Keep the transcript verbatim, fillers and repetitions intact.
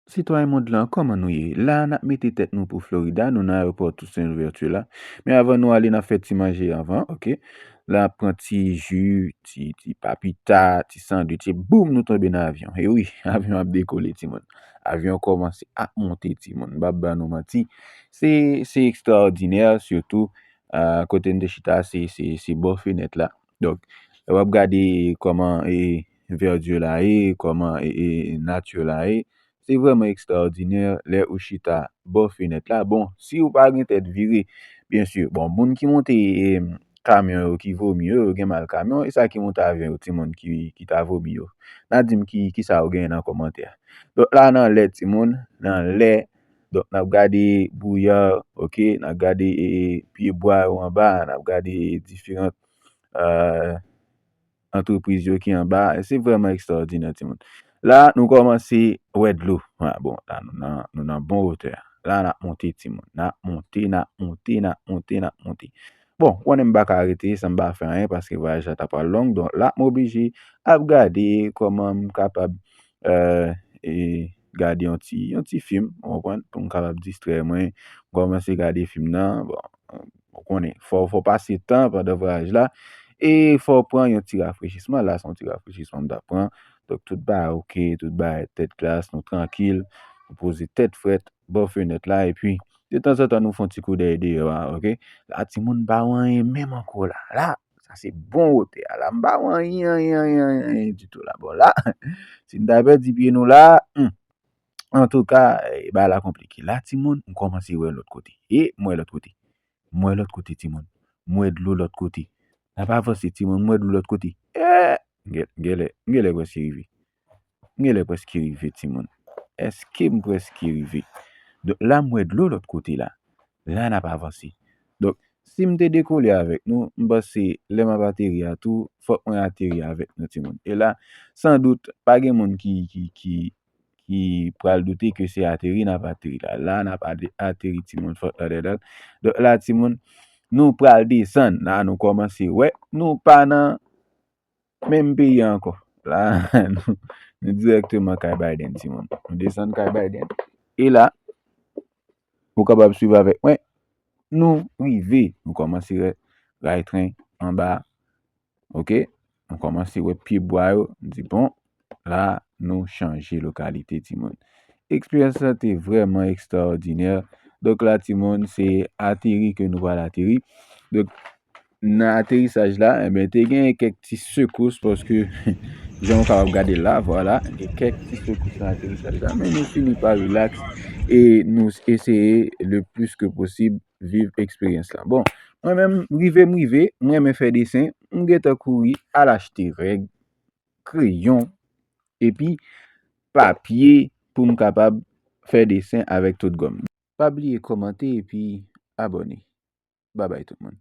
Sitwayen mond lan, kòman nou ye? La, n ap mete tèt nou pou Florida, nou nan ayewopò Toussaint Louverture la. Men avan nou ale, n ap fè ti manje anvan, oke? La, n ap pran ti ji, ti, ti papita, ti sandwich, e boum, nou tonbe nan avyon. E wi, avyon ap dekole, timoun. Avyon kòmanse ap monte, timoun. M p ap ba nou manti. Se, se ekstraòdinè, sitou, ah, kote n te chita, se, se, se bò fenèt la. Donk, w ap gade kòman, e, vèdi la ye, kòman, e, e, nati la ye. Se vrèman ekstraòdinè lè ou chita bò fenèt la. Bon, si ou pa gen tèt vire, byen si, bon, moun ki monte, e, kamyon yo, ki vomi yo, yo gen mal kamyon, e sa ki monte avyon yo, timoun ki, ki ta vomi yo. N a di m ki, ki sa yo genyen nan kòmantè a. Donk, la nan lè, timoun, nan lè. Donk, n ap gade bouya, oke, n ap gade, e, e, pye bwa yo anba, n ap gade diferan, e, antrepriz yo ki anba. Se vrèman ekstraòdinè, timoun. La, nou kòmanse wè dlo. Ah, bon, la, nou nan, nou nan bon wotè. La, n ap monte, timoun. N ap monte, n ap monte, n ap monte, n ap monte. Bon, ou konnen m pa ka rete san m pa fè anyen, paske vwayaj la ta pral long. Donk, la, m oblije ap gade kòman m kapab, e, e, gade yon ti, yon ti fim, ou konprann, pou m kapab distrè mwen. M kòmanse gade fim nan, bon, ou konnen, fò, fò pase tan pandan vwayaj la, e fò pran yon ti rafrechisman. La, se yon ti rafrechisman m t ap pran. Donk, tout bagay oke, tout bagay tèt klas, nou trankil, nou poze tèt frèt, bò fenèt la, epi, detanzantan, nou fè yon ti koudèy deyò a, oke? La, timoun, m pa wè anyen menm ankò la. La, sa se bon wotè a. La, m pa wè anyen, anyen, anyen, anyen, anyen ditou la. Bon, la, si n ta pèdi pye nou la, hmm. Antouka, e, bagay la konplike. La, timoun, m kòmanse wè lòt kote. E, m wè lòt kote. M wè lòt kote, timoun. M wè dlo lòt kote. N ap avanse, timoun. M wè dlo lòt kote. E, m gen, m genlè, m genlè prèske rive. M genlè prèske rive, timoun. Èske m prèske rive? Donk, la, m wè dlo lòt kote la. La, n ap avanse. Donk, si m te dekole avèk nou, m panse lè m ap ateri a tou, fòk mwen ateri avèk nou, timoun. E la, san dout, pa gen moun ki, ki, ki, ki pral doute ke se ateri n ap ateri la. La, n ap ate-, ateri, timoun, fòk tande dat. Donk, la, timoun, nou pral desann. La, nou kòmanse wè, nou pa nan menm peyi a ankò. La, nou, nou dirèkteman kay Biden, timoun. Nou desann kay Biden. E la, ou kapab swiv avèk mwen. Nou rive, nou kòmanse wè ray tren anba. Oke? Nou kòmanse wè pye bwa yo. Nou di, bon, la, nou chanje lokalite, timoun. Eksperyans la te vrèman ekstraòdinè. Donk la, timoun, se ateri ke nou pral ateri. Donk, nan aterisaj la, enben, te gen kèk ti sekous, paske jan w kapab gade la, vwala, gen kèk ti sekous nan aterisaj la, men nou fini pa rilaks e nou eseye le plis ke posib viv eksperyans la. Bon, mwen menm, rive m rive, m renmen fè desen, m gentan kouri al achte règ, kreyon, epi papye pou m kapab fè desen avèk tout gòm. Pa bliye kòmante epi abòne. Babay tout moun.